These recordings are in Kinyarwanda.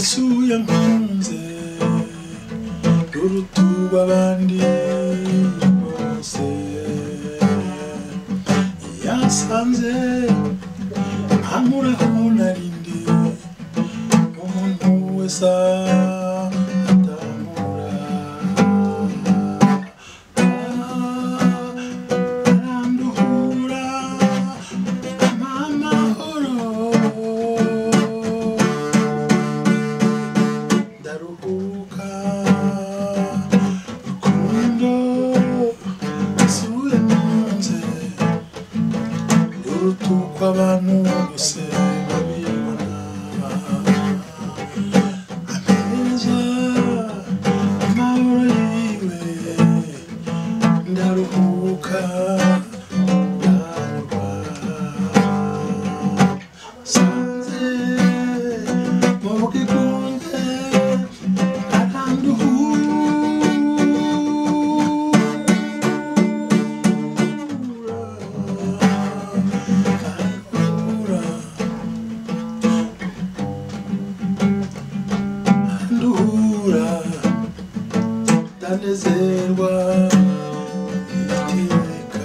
Yesu yankunze rurutuba abandi bose, yasanze ankuraho narindi umuntu wese atamura, aranduhura ampa amahoro, ndaruhuka rukundo. Yesu yankunze ruruta uko abantu bose babibona, ampereza amahoro yiwe, ndaruhuka ndanyurwa. Sanze mu bwigunge aranduhura, aranduhura, ndanezerwa iteka.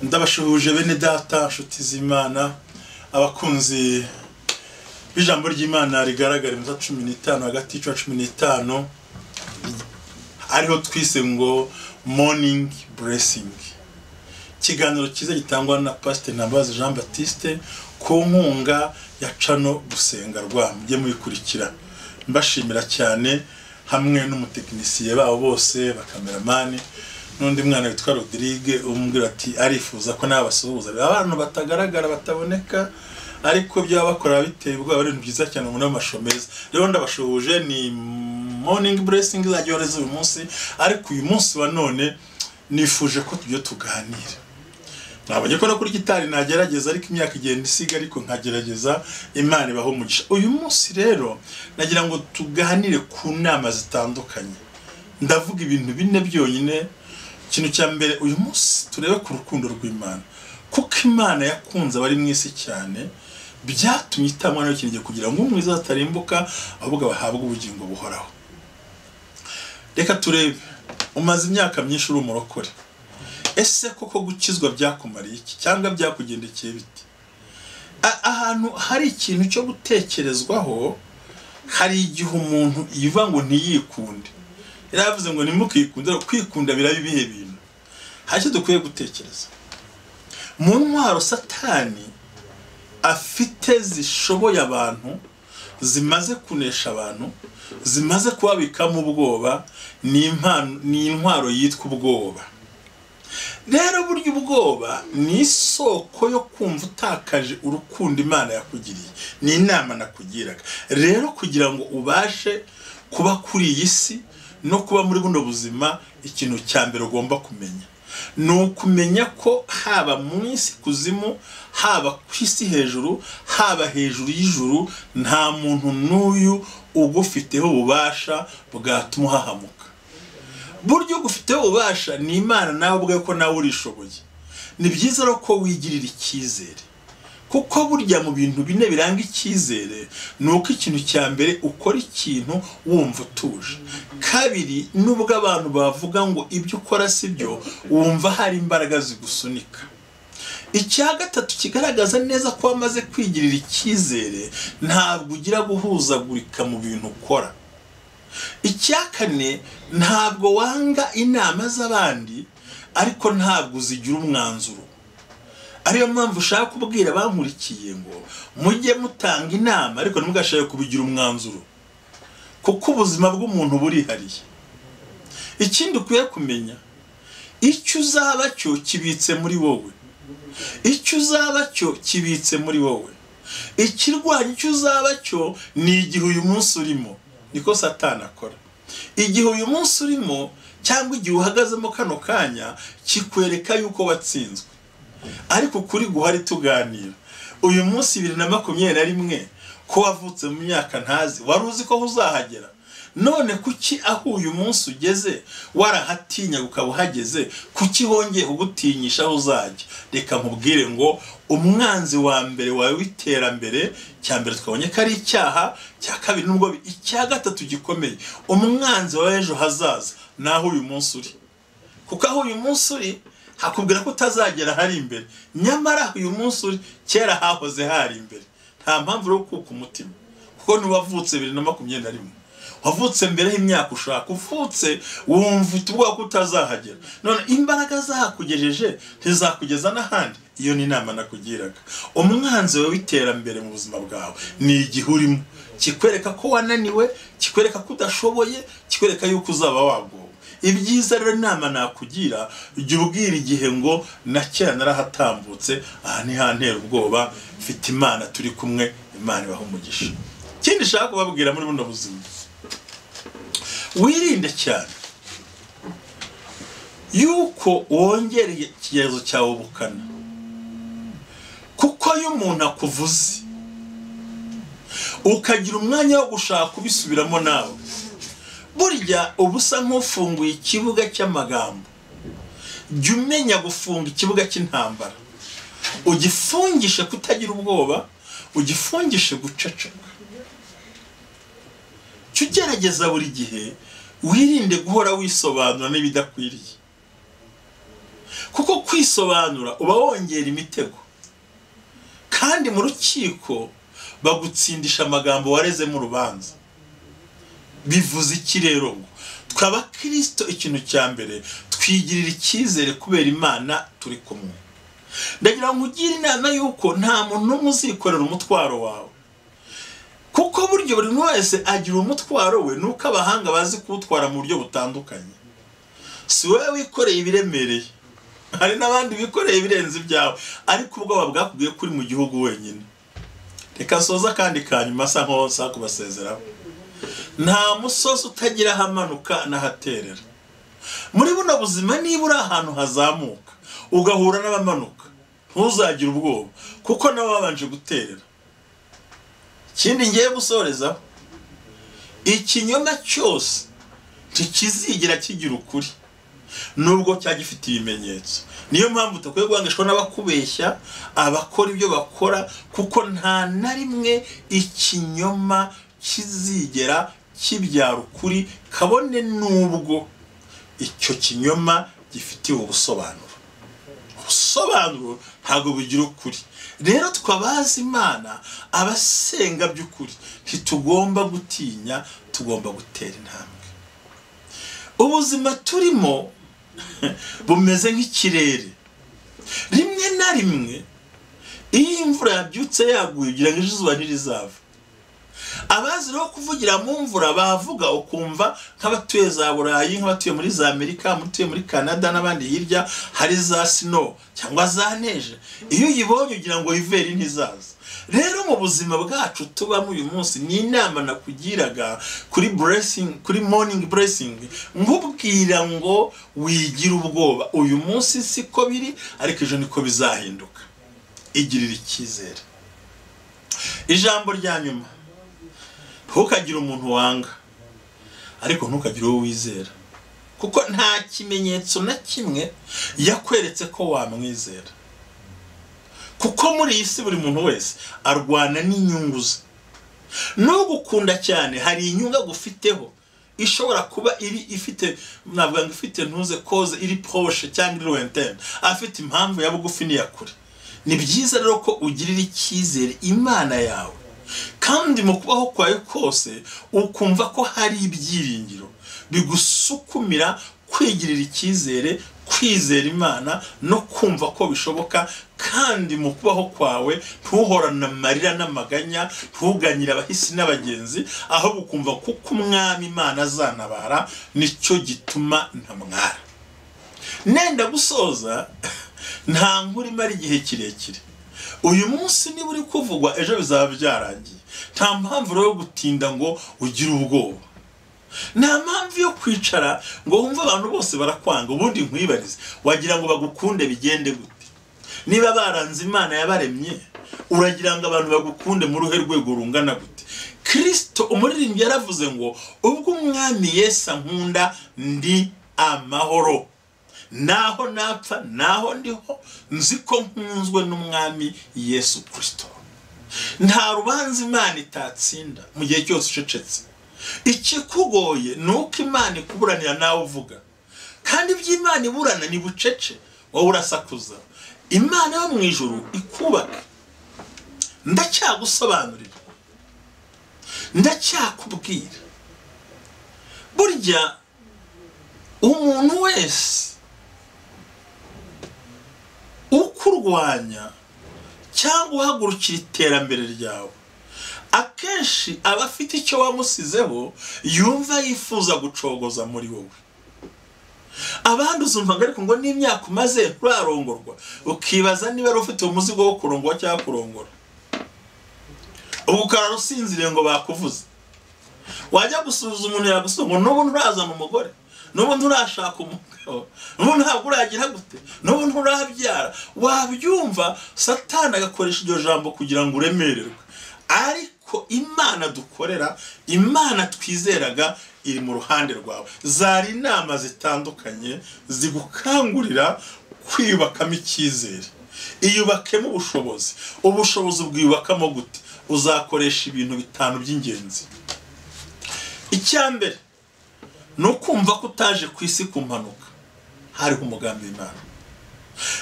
Ndabashuhuje bene data, nshuti z'Imana, abakunzi b'ijambo ry'Imana rigaragara mu 15 hagati y'icumi 15, ariho twise ngo morning blessing, ikiganiro cyiza gitangwa na Pastor Ntambabazi Jean Baptiste ku nkunga ya Cano Gusenga Rwa. Mujye muyikurikira, mbashimira cyane hamwe n'umutekinisiye babo bose, bakameramani n'undi mwana witwa Rodrigue umubwira ati arifuza ko nabasuhuza. Abantu batagaragara bataboneka, ariko ibyo bakora biteye ubwoba, ari ibintu byiza cyane umuntu w'amashusho meza. Rero ndabashuhuje, ni morning blessing izajya ihora uyu munsi, ariko uyu munsi wa none nifuje ko tujye tuganira. Nabonye ko no kuri gitari nagerageza, ariko imyaka igenda isiga, ariko nkagerageza, Imana ibaho umugisha. Uyu munsi rero nagira ngo tuganire ku nama zitandukanye. Ndavuga ibintu bine byonyine. Ikintu cya mbere, uyu munsi turebe ku rukundo rw'Imana, kuko Imana yakunze abari mu isi cyane, byatumye itanga umwana w'ikinege kugira ngo umwiza atarimbuka, ahubwo bahabwe ubugingo buhoraho. Reka turebe, umaze imyaka myinshi uri umurokore, ese koko gukizwa byakumariye iki cyangwa byakugendekeye bite? Ahantu hari ikintu cyo gutekerezwaho, hari igihe umuntu yivuga ngo ntiyikunde. Yaravuze ngo ntimukikunde, kwikunda biraba ibihe bintu. Hari icyo dukwiye gutekereza mu ntwaro Satani afite zishoboye abantu, zimaze kunesha abantu, zimaze kubabikamo ubwoba, ni intwaro yitwa ubwoba. Rero burya ubwoba ni isoko yo kumva utakaje urukundo Imana yakugiriye. Ni inama nakugiraga rero kugira ngo ubashe kuba kuri iyi si no kuba muri buno buzima, ikintu cya mbere ugomba kumenya ni ukumenya ko haba mu isi kuzimu, haba ku isi hejuru, haba hejuru y'ijuru, nta muntu n'uyu ugufiteho ububasha bwatuma uhahamuka. Burya ugufiteho ububasha ni Imana, nawe ubwawe ko nawe urishoboye. Ni byiza rero ko wigirira icyizere, kuko burya mu bintu bine biranga icyizere ni uko ikintu cya mbere ukora ikintu wumva utuje. Kabiri, nubwo abantu bavuga ngo ibyo ukora si byo, wumva hari imbaraga zigusunika. Icya gatatu kigaragaza neza ko wamaze kwigirira icyizere, ntabwo ugira guhuzagurika mu bintu ukora. Icya kane, ntabwo wanga inama z'abandi, ariko ntabwo uzigira umwanzuro. Ariyo mpamvu ushaka kubwira abankurikiye ngo mujye mutanga inama, ariko ntimugashake kubigira umwanzuro, kuko ubuzima bw'umuntu burihariye. Ikindi ukwiye kumenya, icyo uzaba cyo kibitse muri wowe. Icyo uzaba cyo kibitse muri wowe. Ikirwanya icyo uzaba cyo ni igihe uyu munsi urimo. Niko Satani akora. Igihe uyu munsi urimo cyangwa igihe uhagazemo kano kanya kikwereka yuko watsinzwe. Ariko kuri guhari tuganira uyu munsi 2021, ko wavutse mu myaka ntazi, wari uzi ko uzahagera? None kuki aho uyu munsi ugeze warahatinya ukaba uhageze, kuki hongeye kugutinyisha aho uzajya? Reka nkubwire ngo umwanzi wa mbere wawe w'iterambere, cya mbere twabonye ko ari icyaha, cya kabiri nubwo, icya gatatu gikomeye, umwanzi wawe ejo hazaza naho uyu munsi uri. Kuko aho uyu munsi uri hakubwira ko utazagera hari imbere, nyamara uyu munsi uri kera hahoze hari imbere. Nta mpamvu yo kuka umutima, kuko ntiwavutse 2021, wavutse mbere y'imyaka ushaka, uvutse wumva ubwoba ko utazahagera. None imbaraga zahakugejeje ntizakugeza n'ahandi. Iyo ni inama nakugiraga. Umwanzi wawe w'iterambere mu buzima bwawe ni igihe urimo, kikwereka ko wananiwe, kikwereka ko udashoboye, kikwereka yuko uzaba wagowe. Ibyiza rero inama nakugira, jya ubwira igihe ngo na kera narahatambutse, aha ntihantera ubwoba, mfite Imana turi kumwe, Imana ibaha umugisha. Ikindi nshaka kubabwira muri buno buzima, wirinde cyane yuko wongera ikigerezo cyawe ubukana, kuko iyo umuntu akuvuze ukagira umwanya wo gushaka kubisubiramo nawe, burya uba usa nk'ufunguye ikibuga cy'amagambo. Jya umenya gufunga ikibuga cy'intambara, ugifungishe kutagira ubwoba, ugifungishe guceceka. Jya ugerageza buri gihe wirinde guhora wisobanura n'ibidakwiriye, kuko kwisobanura uba wongera imitego, kandi mu rukiko bagutsindisha amagambo warezemo urubanza. Bivuze iki rero? Ngo twaba Kristo, ikintu cya mbere twigirira icyizere kubera Imana turi kumwe. Ndagira ngo ugire inama yuko nta muntu n'umwe uzikorera umutwaro wawe, kuko buryo buri wese agira umutwaro we, nuko abahanga bazi kuwutwara mu buryo butandukanye. Si wowe wikoreye ibiremereye, hari n'abandi bikoreye ibirenze ibyawe, ariko ubwoba bwakubwiye ko uri mu gihugu wenyine. Reka soza kandi kanyuma asa nkaho nsa kubasezeraho. Nta musozi utagira ahamanuka n'ahaterera. Muri buno buzima niba uri ahantu hazamuka ugahura n'abamanuka, ntuzagire ubwoba kuko nabo babanje guterera. Ikindi ngiye gusorezaho, ikinyoma cyose ntikizigera kigira ukuri nubwo cyagifite ibimenyetso. Niyo mpamvu utakwiye guhangishwa n'abakubeshya, abakora ibyo bakora, kuko nta na rimwe ikinyoma kizigera kibyara ukuri, kabone nubwo icyo kinyoma gifitiwe ubusobanuro. Ubusobanuro ntabwo bugira ukuri. Rero twabazi Imana, abasenga by'ukuri, ntitugomba gutinya, tugomba gutera intambwe. Ubuzima turimo bumeze nk'ikirere. Rimwe na rimwe iyo imvura yabyutse yaguye ugira ngo izuba ntirizava. Abazi rero kuvugira mu mvura bavuga ukumva nk'abatuye za Burayi, nk'abatuye muri za Amerika, abatuye muri Canada n'abandi hirya hari za snow cyangwa za neje. Iyo uyibonye ugira ngo iveri ntizaza. Rero mu buzima bwacu tubamo uyu munsi, ni inama nakugiraga kuri blessing, kuri morning blessing, nkubwira ngo wigira ubwoba. Uyu munsi siko biri, ariko ejo niko bizahinduka. Igirira icyizere. Ijambo rya nyuma, ntukagire umuntu wanga, ariko ntukagire uwo wizera, kuko nta kimenyetso na kimwe yakweretse ko wamwizera. Kuko muri iyi si buri muntu wese arwana n'inyungu ze. Nugukunda cyane hari inyungu agufiteho ishobora kuba iri ifite, navuga ngo ifite ntuze koze, iri proche cyangwa iri lointaine, afite impamvu ya bugufi n'iyakure. Ni byiza rero ko ugirira icyizere Imana yawe, kandi mu kubaho kwawe kose ukumva ko hari ibyiringiro bigusukumira kwigirira icyizere, kwizera Imana no kumva ko bishoboka. Kandi mu kubaho kwawe ntuhorane amarira n'amaganya, ntuganyire abahisi n'abagenzi, ahubwo ukumva kuko Umwami Imana azanabara, nicyo gituma ntamwara. Nenda gusoza, nta nkuru imara igihe kirekire. Uyu munsi niba uri kuvugwa, ejo bizaba byarangiye. Nta mpamvu rero yo gutinda ngo ugire ubwoba. Nta mpamvu yo kwicara ngo wumve abantu bose barakwanga. Ubundi nkwibarize, wagira ngo bagukunde bigende gute? Niba baranze Imana yabaremye, uragira ngo abantu bagukunde mu ruhe rwego rungana gute? Kristo umuririmbyi yaravuze ngo ubwo umwami Yesu ankunda ndi amahoro, naho napfa naho ndiho nzi ko nkunzwe n'umwami Yesu Kristo. Nta rubanza Imana itatsinda mu gihe cyose ucecetse. Ikikugoye ni uko Imana ikuburanira nawe uvuga, kandi iby'Imana iburana ni bucece, wowe urasakuza. Imana yo mu ijuru ikubaka. Ndacyagusobanurira, ndacyakubwira, burya umuntu wese ukurwanya cyangwa uhagurukira iterambere ryawe akenshi aba afite icyo wamusizeho yumva yifuza gucogoza muri wowe. Abandi uzumva ngo ariko ngo n'imyaka umaze nturarongorwa, ukibaza niba ari ufite umuzigo wo kurongora cyangwa kurongora, ubu ukarara usinziriye ngo bakuvuze. Wajya gusuhuza umuntu yagusuhuza ngo n'ubu nturazana umugore, n'ubu nturashaka umugabo, n'ubu ntabwo uragira gute, n'ubu nturabyara. Wabyumva Satani agakoresha iryo jambo kugira ngo uremererwe. Ariko Imana dukorera, Imana twizeraga iri mu ruhande rwawe. Zari inama zitandukanye zigukangurira kwiyubakamo icyizere. Iyubakemo ubushobozi. Ubushobozi bwiyubakamo gute? Uzakoresha ibintu bitanu by'ingenzi. Icya mbere ni ukumva ko utaje ku isi ku mpanuka, hariho umugambi w'Imana.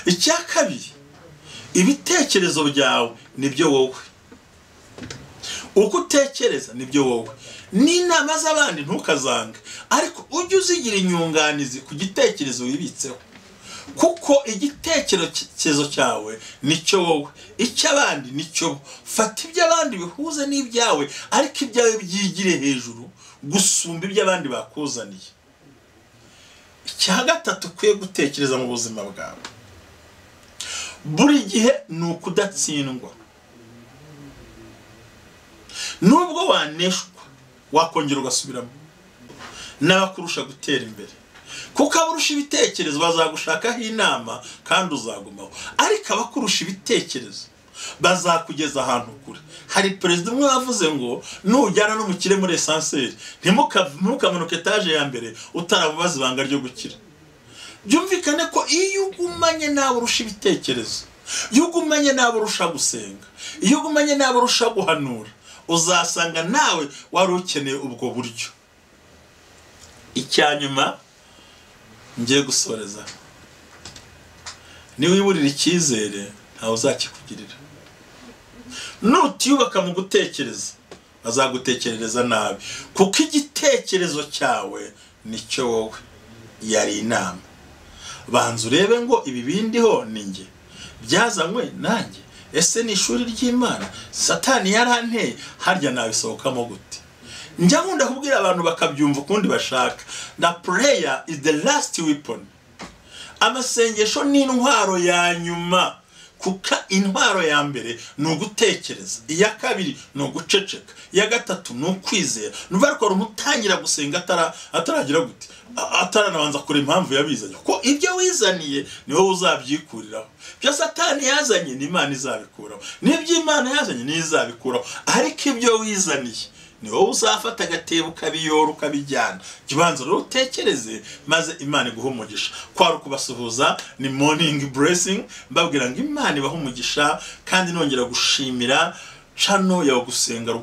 Icya kabiri, ibitekerezo byawe nibyo wowe, uko utekereza nibyo wowe, n'inama z'abandi ntukazange, ariko ujye uzigira inyunganizi ku gitekerezo wibitseho, kuko igitekerezo cyawe nicyo wowe, icy'abandi nicyo bo. Fata iby'abandi bihuze n'ibyawe, ariko ibyawe byigire hejuru gusumba iby'abandi bakuzaniye. Icya gatatu ukwiye gutekereza mu buzima bwawe buri gihe ni ukudatsindwa. Nubwo waneshwa wakongera ugasubiramo n'abakurusha gutera imbere, kuko abarusha ibitekerezo bazagushakaho inama kandi uzagumaho, ariko abakurusha ibitekerezo bazakugeza ahantu kure. Hari perezida umwe wavuze ngo nujyana n'umukire muri esanseri ntukamanuke etaje ya mbere utaramubaza ibanga ryo gukira. Byumvikane ko iyo ugumanye nawe urusha ibitekerezo, iyo ugumanye nawe urusha gusenga, iyo ugumanye nawe urusha guhanura, uzasanga nawe wari ukeneye ubwo buryo. Icya nyuma ngiye gusoreza, niwiburira icyizere ntawe uzakikugirira. Nutiyubaka mu gutekereza bazagutekerereza nabi, kuko igitekerezo cyawe nicyo wowe. Yari inama, banza urebe ngo ibi bindiho ni njye byazanywe nanjye, ese ni ishuri ry'Imana? Satani yaranteye, harya nabisohokamo gute? Njya nkunda kubwira abantu bakabyumva ukundi bashaka. Na prayer is the last weapon. Amasengesho ni intwaro ya nyuma, kuko intwaro ya mbere ni ugutekereza, iya kabiri ni uguceceka, iya gatatu ni ukwizera. Nuva ko umutangira gusenga ataragira gute, ataranabanza kure impamvu yabizanye, kuko ibyo wizaniye ni wowe uzabyikuriraho. Ibyo Satani yazanye ni Imana izabikuraho, n'ibyo Imana yazanye ni izabikuraho, ariko ibyo wizaniye ni wowe uzafata agatebo ukabiyora ukabijyana. Jya ubanza rero utekereze, maze Imana iguhe umugisha. Kwari ukubasuhuza ni morning blessing, mbabwira ngo Imana ibahe umugisha, kandi nongera gushimira cano ya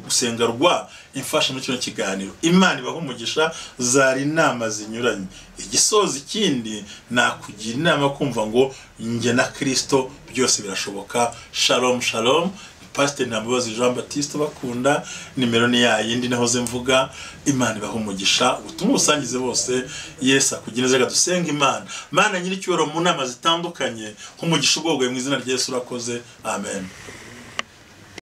gusenga rwa imfasha muri kino kiganiro. Imana ibahe umugisha. Zari inama zinyuranye. Igisoza ikindi nakugira inama kumva ngo njye na Kristo byose birashoboka. Shalom shalom. Pastor Ntambabazi Jean Baptiste bakunda, nimero ni ya yindi nahoze mvuga. Imana ibahe umugisha, ubutumwa busangize bose. Yesu akugeneze gadusenga Imana. Mana nyiricyubahiro mu nama zitandukanye, umugisha ubwogoye mu izina rya Yesu urakoze. Amen.